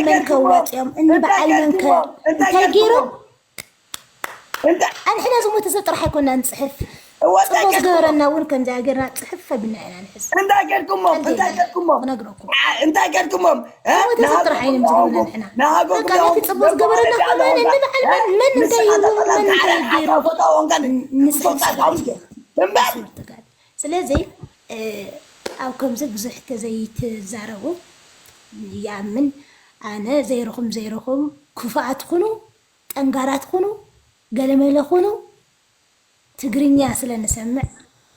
መንከ ወፂኦም እኒ በዓል መንከ እንታይ ገይሮም? ኣንሕና ዝሞተ ሰብ ጥራሕ ኣይኮና ንፅሕፍ። ፅቡቅ ዝገበረና እውን ከምዚኣ ገይርና ፅሕፍ ኣቢልና ኢና ንሕዝ። እንታይ ገርኩሞም? እንታይ ገርኩሞም? ክነግረኩም እንታይ ገርኩሞም? ዝሞተ ሰብ ጥራሕ ኣይነ ምዝግብና ንሕና። በቃ ነቲ ፅቡቅ ዝገበረና ከመን እንበዓል መን መን እንታይ ይብሉ መን እንታይ ገይሩ ንስልስል ትጋል። ስለዚ ኣብ ከምዚ ብዙሕ ተዘይትዛረቡ ይኣምን። ኣነ ዘይረኹም ዘይረኹም ክፉኣት ኩኑ ጠንጋራት ኩኑ ገለመለ ኩኑ ትግርኛ ስለ ንሰምዕ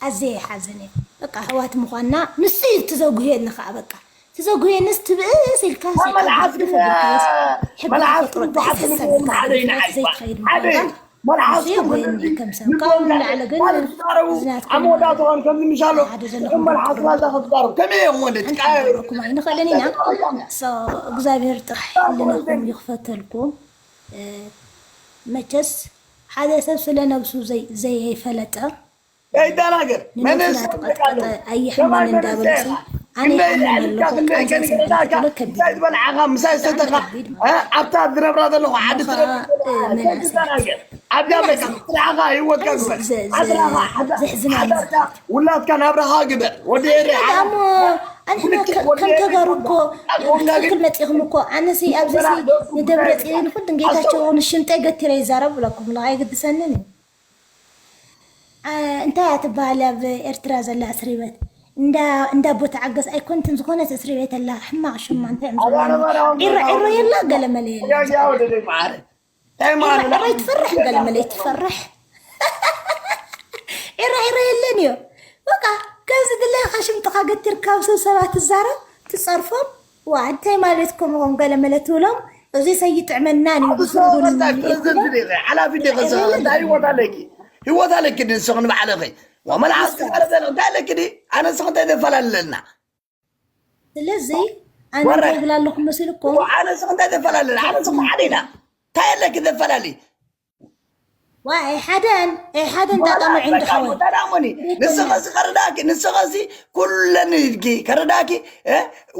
ኣዘየ ይሓዝን እየ። በቃ ኣሕዋት ምዃንና ንሱ እዩ ትዘጉህየኒ ከዓ በቃ ትዘጉህየንስ ትብእስ ኢልካ ሰይጣን መልሓስ ግን ሕጊ ተፈጥሮ መልሓስ ግን ብዙሓት ተሓሰብ ምግብኦም ሓደ ኢና ዓይባ ዘይትኸይድ ሓደ ምዃንካ መልሓስኩም ዘየጉየኒ ከምሰምካ ንላዕሊ ግን ዝናትኩም ኣብ መወዳእትኦም ከምዚ ምሻሎ ሓደ ዘለኹም መልሓስ ራዛ ክትዛረብ ከመይ እዮም ወለድ ቃ- ክዛረበኩም ኣይንኽእልን ኢና። So እግዚኣብሔር ጥራሕ ሕልናኹም ይኽፈተልኩም። መቸስ ሓደ ሰብ ስለ ነብሱ ዘይፈለጠ ኣይዳናገር ነብስና ተቐጥቀጠ ኣይሕመን እንዳበለሲ ኣነ ይሓመን ኣለኹ። ቃንዛ ስለ ከቢድ እንታይ ዝበልዓኻ ምሳይ ሰተኻ ኣብታ ዝነብራ ዘለኹ ዓዲ ትነብር ኣብዛ በቃ ስራሕኻ ህይወትካ ግበር። ዓድኻ ሓዳርካ ውላድካ ናብራኻ ግበር። ወዲ ኤርትራ እሞ ኣንሕና ከም ተጋሩ እኮ ትክክል መፂኹም እኮ ኣነሲ ኣብዚ ንደብረፅዮን ይኹን ንጌታቸው ንሽምጠይ ገቲረ ይዛረብ ብለኩም ኣይግድሰንን እዩ። እንታይ እያ ትበሃል ኣብ ኤርትራ ዘላ እስሪ ቤት እንዳ እንዳ ቦታ ዓገስ ኣይኮንትን ዝኾነት እስሪ ቤት ኣላ ሕማቕ ሽማ እንታይ እዮም ዝበሃሉ ዒሮ ዒሮ የላ ገለ መለ የላ ዒሮ ዒሮ ይትፈርሕ ገለ መለ ይትፈርሕ ዒሮ ዒሮ የለን እዩ በቃ ከምዚ ድለኻ ሽምጥኻ ገቲርካ ኣብ ሰብ ሰባት ትዛረብ ትጸርፎም ዋ እንታይ ማለት ከምኦም ገለ መለ ትብሎም እዚ ሰይጥዕመናን እዩ ብስሩን ሓላፊ ዲኺ እንታይ ህይወት ኣለኪ ህይወት ኣለኪ ዲ ንስኺ ንባዕልኺ ዋ መልሓስ ክዛረብ ዘለ እንታይ ኣለኪ ዲ ኣነ ንስኺ እንታይ ዘፈላለና ስለዚ ኣነ እንታይ ይብል ኣለኹ መሲልኩም ኣነ ንስኺ እንታይ ዘፈላለና ኣነ ንስኺ ሓደ ኢና እንታይ ኣለኪ ዘፈላለ ዋ ኣይሓደን ኣይሓደን ጣጣምዒ እንድሓወይ ንስኸሲ ከረዳእኪ ንስኸሲ ኩለን ኢልኪ ከረዳእኪ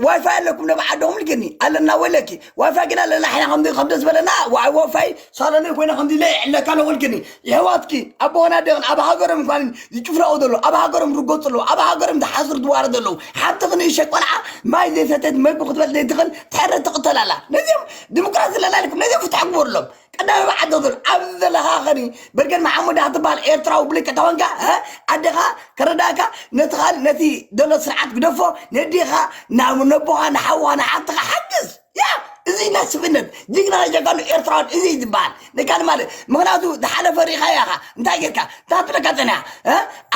ዋይፋይ ኣለኩም ነብ ዓድኹም ኢልክኒ ኣለና ወይለኪ ዋይፋይ ግን ኣለና ሕና ከምዚ ከም ደስ በለና ዋይ ዋይፋይ ሳሎነይ ኮይነ ከምዚ ኢለ ይዕለካ ኣለኹ ኢልክኒ የሕዋትኪ ኣቦና ደቕን ኣብ ሃገሮም እንኳን ዝጭፍለቑ ዘሎ ኣብ ሃገሮም ዝርገፁ ኣለዉ ኣብ ሃገሮም ዝሓስሩ ዝዋረዱ ኣለዉ ሓንቲ ክንእሸ ቆልዓ ማይ ዘይሰተት መግቢ ክትበል ዘይትኽእል ትሕረ ትቕተል ኣላ ነዚኦም ዲሞክራሲ ኣለና ኢልኩም ነዚኦም ፍትሒ ግበሩሎም ቀዳማይ በዓል ዶክተር ኣብዚ ዘለኻ ኸኒ በርገን መሓሙድ ዳኣ ትበሃል ኤርትራዊ ብልጭ ተኾንካ ኣዴኻ ከረዳእካ ነቲ ካልእ ነቲ ዘሎ ስርዓት ግደፎ ነዴኻ ናብ ነቦኻ ንሓውኻ ንሓብትኻ ሓግዝ ያ እዚ ናይ ስብእነት ጅግና ጀጋኑ ኤርትራውያን እዚ እዩ ዝበሃል ነካል ማለት ምኽንያቱ ዝሓለፈ ሪኢኻ ኢኻ እንታይ ጌርካ እንታይ ትብለካ ጸኒሓ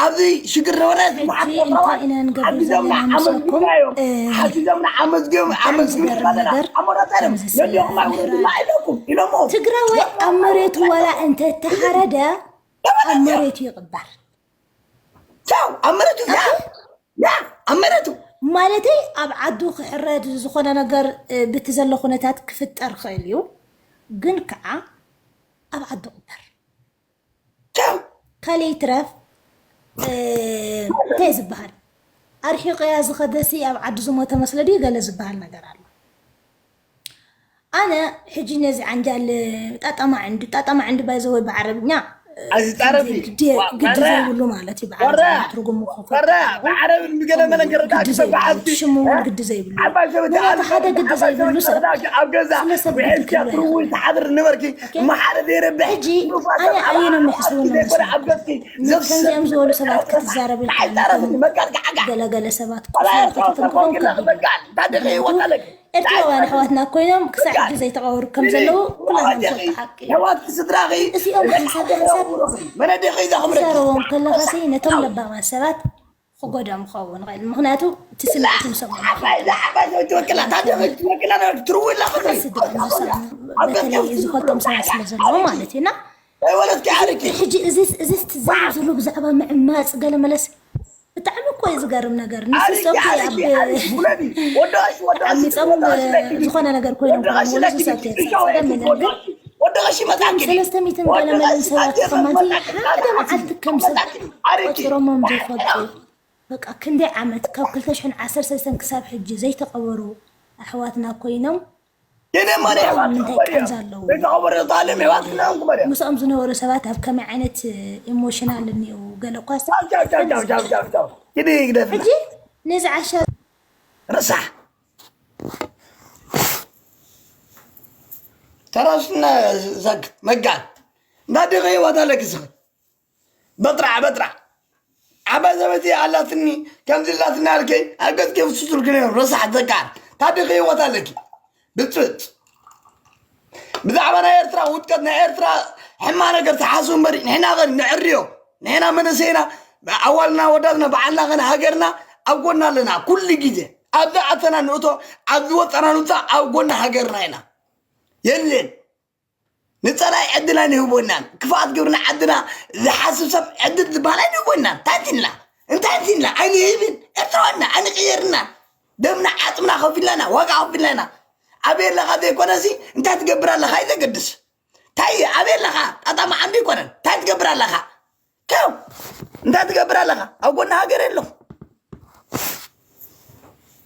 ኣብዚ ሽግር ነበረ ሓዚዞምና ኣመዝጊብናዮም ሓዚዞምና ኣመዝጊቦም ኣመዝጊቡ ኣለና ኣሞራታይሎም ነዲኹም ኣይውድድላ ኢለኩም ኢሎሞ ትግራዋይ ኣብ መሬቱ ዋላ እንተተሓረደ ኣብ መሬቱ ይቕበር ቻው ኣብ መሬቱ ያ ያ ኣብ መሬቱ ማለተይ ኣብ ዓዱ ክሕረድ ዝኾነ ነገር ብቲ ዘሎ ኩነታት ክፍጠር ክእል እዩ ግን ከዓ ኣብ ዓዱ ቅበር ካልእ ይትረፍ እንታይ ዝበሃል ኣርሒቑያ ዝኸደሲ ኣብ ዓዲ ዝሞተ መስለ ድዩ ገለ ዝበሃል ነገር ኣሎ ኣነ ሕጂ ነዚ ዓንጃል ጣጣማ ዕንዱ ጣጣማ ዕንዱ ባይዘወይ ብዓረብኛ ግዲ ዘይብሉ ማለት እዩ ብዓረብኛ ትርጉሙ ክፈ ብዓረብን ብገለ መለን ክረዳእኪ ሰብዓብቲ ሽሙ እውን ግዲ ዘይብሉ ሓደ ግዲ ዘይብሉ ሰብ ኣብ ገዛ ውሒልኪ ትርውይ ትሓድር ነበርኪ እሞ ሓደ ዘይረብሕ ሕጂ ኣነ ኣየኖም ይሕስቡ ንመስለኩም ከምዚኦም ዝበሉ ሰባት ክትዛረብ ገለገለ ሰባት ክኾንኩም ኤርትራውያን ኣሕዋትና ኮይኖም ክሳዕ ሕጂ ዘይተቐበሩ ከም ዘለዉ ኩላትና ንፈልጦ ሓቂ እዩ። እዚኦም ሓንሳብ ብሓንሳብ ክትዛረቦም ከለኻሲ ነቶም ለባማት ሰባት ክጎድኦም ክኸውን ይኽእል። ምኽንያቱ እቲ ስምዒት ንሰምዖ ስድሮም ዝሰምዑ በተለይ ዝፈልጦም ሰባት ስለ ዘለዉ ማለት እዩ እና ሕጂ እዚ ትዛረብ ዘሎ ብዛዕባ ምዕማፅ ገለ መለስ ብጣዕሚ እኮ እዩ ዝገርም ነገር ንስሶ ዓሚፆም ዝኾነ ነገር ኮይኖም ሰለስተ ሚትን ገለ መለን ሰባት ከማዚ ሓደ መዓልቲ ከም ሰብ ቆፂሮሞም ዘይፈልጡ በቃ ክንደይ ዓመት ካብ ክልተ ሽሕን ዓሰርተ ሰለስተን ክሳብ ሕጂ ዘይተቐበሩ ኣሕዋትና ኮይኖም የኔ ማን ምስኦም የሕዋት ንምንታይ ክበርዮ ቃንዛ ኣለዉ? ቤተ ኦበርዮ ጣልም የሕዋት ክናም ክበርዮ ምስኦም ዝነበሩ ሰባት ኣብ ከመይ ዓይነት ኢሞሽናል እኒኡ? ገለ እኳ ቻው ቻው ቻው ቻው ቻው ቻው ቻው ኪዲ ግደፍና ሕጂ ነዚ ዓሻ ረሳሕ ተራስና ዘግ መጋል እንዳዲ ከይወት ኣለኪ ስኺ በጥራዕ በጥራዕ ዓባይ ዘበቲ ኣላትኒ ከምዚ ኣላትና ኣልከይ ኣብ ገጽ ከፍስሱልኪ ነይሩ ረሳሕ ዘጋር ታዲ ከይወት ኣለኪ ብጽብጽ ብዛዕባ ናይ ኤርትራ ውድቀት ናይ ኤርትራ ሕማ ነገር ተሓስቡ እምበሪ ንሕና ኸን ንዕርዮ ንሕና መንእሰይና ኣዋልና ወዳትና በዓልና ኸን ሃገርና ኣብ ጎና ኣለና ኩሉ ግዜ ኣብዚ ኣተና ንእቶ ኣብዚ ወፀና ንውፃእ ኣብ ጎና ሃገርና ኢና የለን ንፀላይ ዕድል ኣይንህቦናን ክፍኣት ግብርና ዓድና ዝሓስብ ሰብ ዕድል ዝበሃል ኣይንህቦናን እንታይ ትልና እንታይ ትልና ኣይንህብን ኤርትራዋና ኣይንቅየርና ደምና ዓፅምና ከፊላና ዋጋ ከፊላና ኣበይ ኣለኻ ዘይኮነሲ እንታይ ትገብር ኣለኻ እዩ ዘገድስ እንታይ ኣበይ ኣለኻ ጣጣ መዓንቢ ይኮነን እንታይ ትገብር ኣለኻ ከው እንታይ ትገብር ኣለኻ ኣብ ጎና ሃገር ኣለኹ